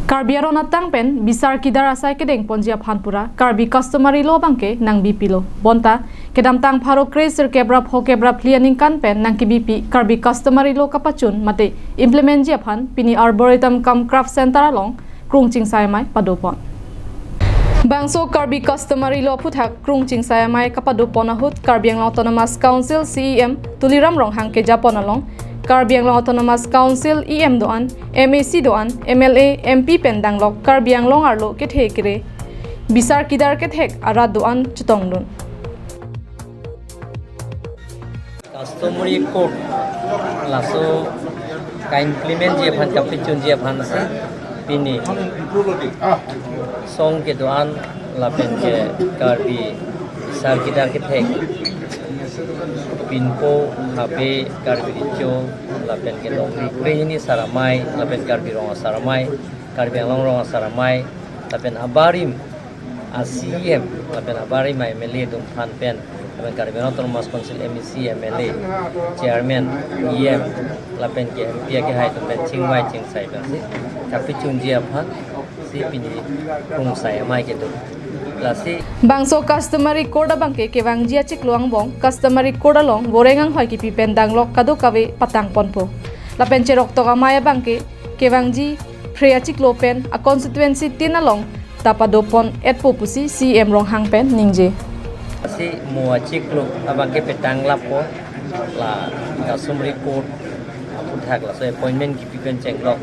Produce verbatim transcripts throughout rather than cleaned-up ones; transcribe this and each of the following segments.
Karbi aron atang pen bisar kidar asai kedeng ponji aphan pura Karbi customary law abangke nangbi pilo. Bonta kedamtang pharo kre sirkep ra phokep ra phli aningkan pen nangkebipi Karbi customary law kapachun mate implement ji aphan pini Arboretum cum Craft Center along krung chingsai amei padopon. Bangso Karbi customary law aphuthak krung chingsai amei kapadopon ahut Karbi Anglong Autonomous Council C E M Tuliram Ronghang kejapon along Karbi Anglong Autonomous Council E M do-an, M A C do-an, M L A, M P pen danglok Karbi Anglong arlo kethe kere bisar kidar kethek arat do-an chetongdun. Customary code laso ka-implement ji aphan, kapachun ji aphan si pini song kedo-an lapen ke Karbi bisar kidar kethek, pinpo, habe, Karbi Recho, lapen ke longri krehini asar amei, lapen Karbi Rong asar amei, Karbi Anglong Rong asar amei, lapen abarim a C E M, lapen abarim a M L A atum aphan pen, lapen Karbi Anglong Autonomous Council M A C, M L A, Chairman, E M, lapen ke M P akehai atum pen chingvai chingsai pen si kapachun ji aphan si pini krung sai amei kedo. Lasi bangso customary code abangke kevangji achiklo angbong customary code along voreng anghoi kipi pen danglok kadokave patang ponpo. Lapen cheroktok amei abangke kevangji phre achiklo pen a constituency tin along ta padopon etpo pusi C E M Ronghang pen ningje. Si mo achiklo abangke petang lapo, la customary code aphuthak laso appointment kipi pen chenglok,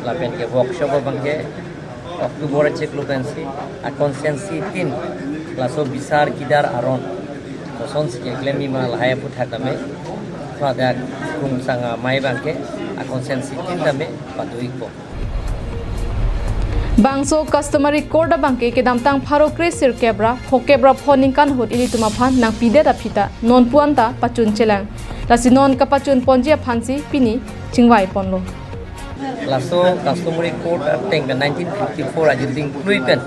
lapen ke workshop abangke October achiklo pensi a constituency tin laso bisar kidar aron kosonsi keklem pima lahai aphuthak tame, pada krung sang amei abangke a constituency tin tame pado-ikpo. Bangso customary code abangke kedamtang pharo kre sirkep ra phokep ra pho ningkan ahut ilitum aphan nangpidet aphi ta nonpu-an ta pachun chelang. Lasi non kapachun ponji aphan si pini chingvai ponlo. Laso customary code ateng pen nineteen fifty-four ajuting klui pen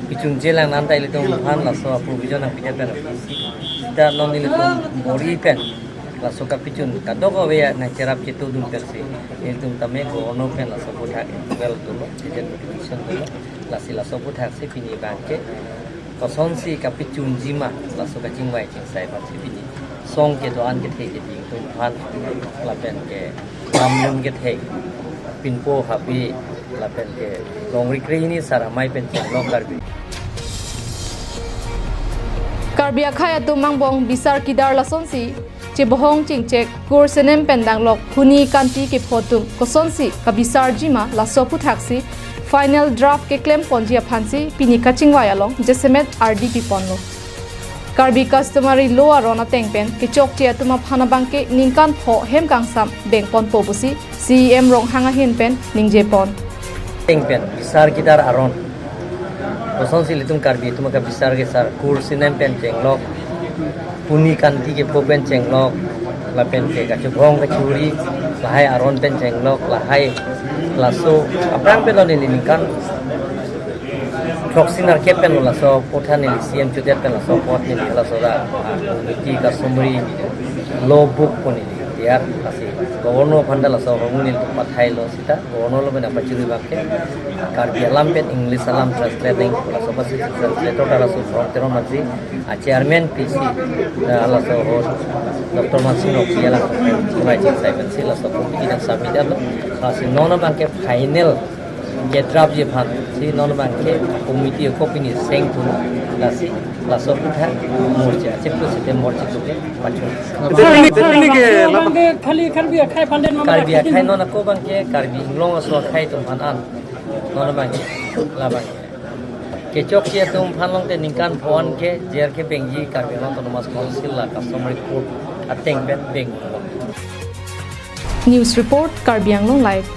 pichung chelang nanta ilitum aphan laso provision nangpidet pen aphi si ta non ilitum bor-i pen laso kapachun kadokave nangcherap chetongdun pensi ilitum tame governor pen laso aphuthak well dolo, agent notification dolo, lasi laso aphuthak si pini abangke kosonsi kapachunji ma laso kachingvai chingsai aphan si pini song kedo-an kethe keding atum aphan lapen ke lamlun kethe, pinpo, habe, lapen ke longri krehini asar amei pen chenglok Karbi. Karbi akhei atum angbong bisar kidar lasonsi chebohong chingchek kur senem pen danglok huni kanti kepho atum kosonsi kabisarji ma laso aphuthak si final draft keklem ponji aphan si pini kachingvai along jasemet ardi piponlo. Karbi customary law aron ateng pen kechokche atum aphan abangke ningkan pho hem kangsam dengponpo pusi C E M Ronghang ahin pen ningje pon. Ateng pen bisar kidar aron kosonsi ilitum Karbi atum kabisar kesar kur senem pen chenglok, huni kanti kepho pen chenglok, lapen ke kachebohong kachuri lahai aron pen chenglok, lahai laso aphrang pen lo neli ningkan throksi nerkep pen lo laso aphuthak neli C E M chodet pen laso aphuthak neli laso ra committee customary law book pu neli tiyar, lasi governor aphan ta laso ahormu neli pathailo seta governor lo pen apachuri abangke Karbi alam pen English alam translate nangji pu laso apotsi translator ta laso Ron Teron Masi, a chairman P C, eh, laso ahut Doctor Mansing Rongpi alang chingvai chingsai pensi laso committee nang submit lo. Lasi non abangke final ke draft ji aphan si non abangke committee ako pini seng thun, lasi laso aphuthak morcha chiklo sete morcha tuke pachun. Pini, pini ke lama. Bangke khali Karbi akhei aphan den mama Karbi akhei non ako abangke Karbi Anglong aso akhei atum aphan an. Non abangke labang kechokche atum aphan longte ningkan pho-an ke jer kebengji Karbi Anglong Autonomous Council la customary code ateng pen beng. News report, Karbi Anglong Live.